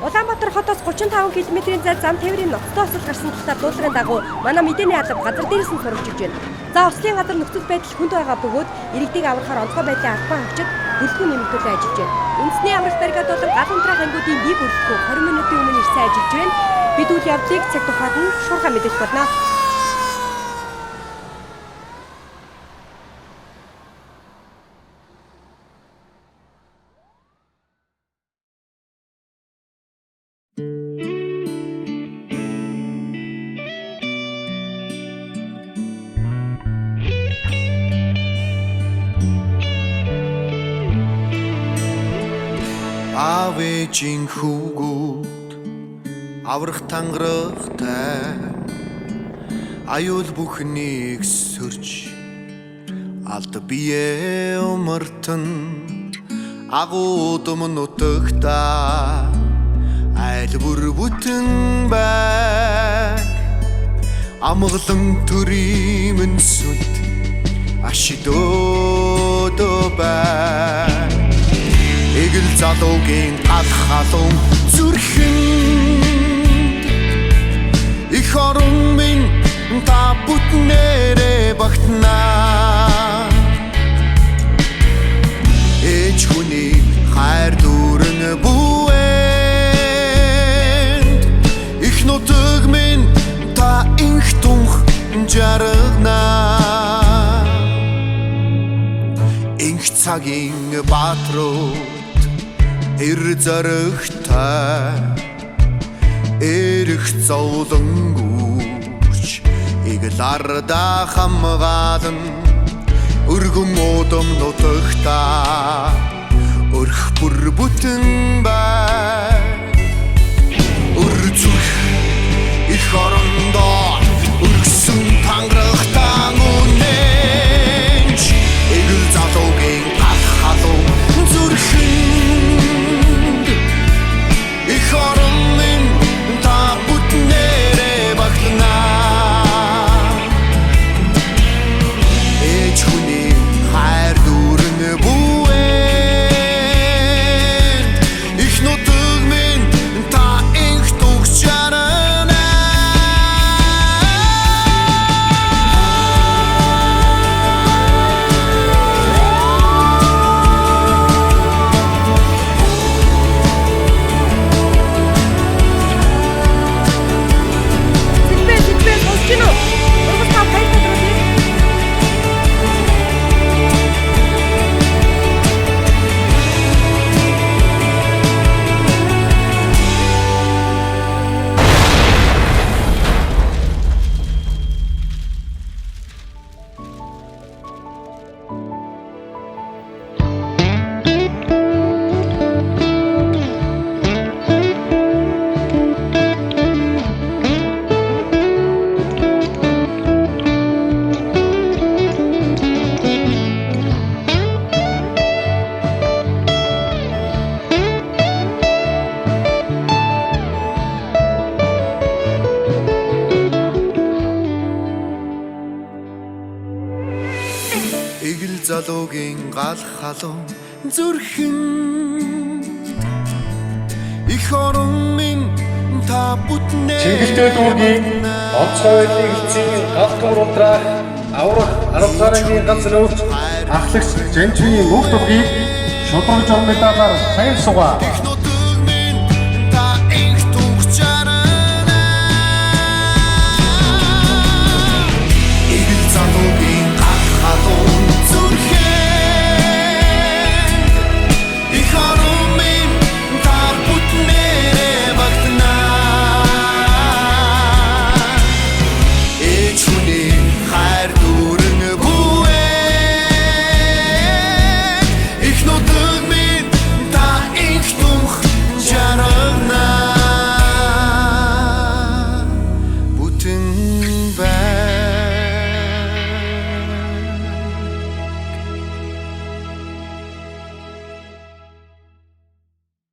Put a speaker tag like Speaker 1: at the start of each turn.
Speaker 1: Улаанбаатар хотоос 35 км-ийн зайд зам тээврийн ноцтой осол гарсан талаар дуудлагын дагуу манай мэдээний алба газар дээрээс нь сурвалжиж байна. За ослын газар нөхцөл байдал хүнд байгаа бөгөөд иргэдийг аврахаар онцгой байдлын албан хаагчид бүрэлдэхүүн нэмэгдүүлэн ажиллаж байна. Үндэсний аврах бригад болон гал унтраах ангиудын бие бүрэлдэхүүн 20 минутын өмнө ирсэн ажиллаж байна. Бид үйл явдлыг цаг тухайд нь шуурхай мэдээлэх болно.
Speaker 2: Аав ээжийн хүүгүүд аврах тангарахтай аюул бүхнийг сөрж алд бие умартан агуудам нутагта айл бүр бүтэн бай амгалан төрийн сүлд ашидөөдөө бай. Эгэл залуугийн гал халуун зүрхэнд их орон минь та бүтнээрээ багтнаа. Ээж хүний хайр дүүрэн бүүэнд их нутаг минь та инх тунх жаргана. Инх цагийн баатрууд эр зоригтой эрх зовлонгүүч эгэл ардаа хамгаалан өргөн удам нутагта өрх бүр бүтэн бай. Өр зүрх их орондоо өргсөн тангарахтан үнэнч эгэл залуугийн гал халуун зүрхэнд их орон минь та бүтнээрээ багтнаа. Ээж хүний хайр дүүрэн бүүэнд их нутаг минь та инх тугч жаргана.
Speaker 1: Сэлбэ сэлбэ сонсож гинүү? Ургас та хоёр талруу тий.
Speaker 2: Эгэл залуугийн гал халуун зүрхэнд их орон минь та бүтнээ
Speaker 3: Чингэлтэй дүүргийн онцгой байдлын хэлтсийн гал төмөр унтраах аврах 10 дугаар ангийн ганц нөөц ахлагч Жанчвийн өг дургийг шударга журам медалаар сайн сугаа.
Speaker 2: Их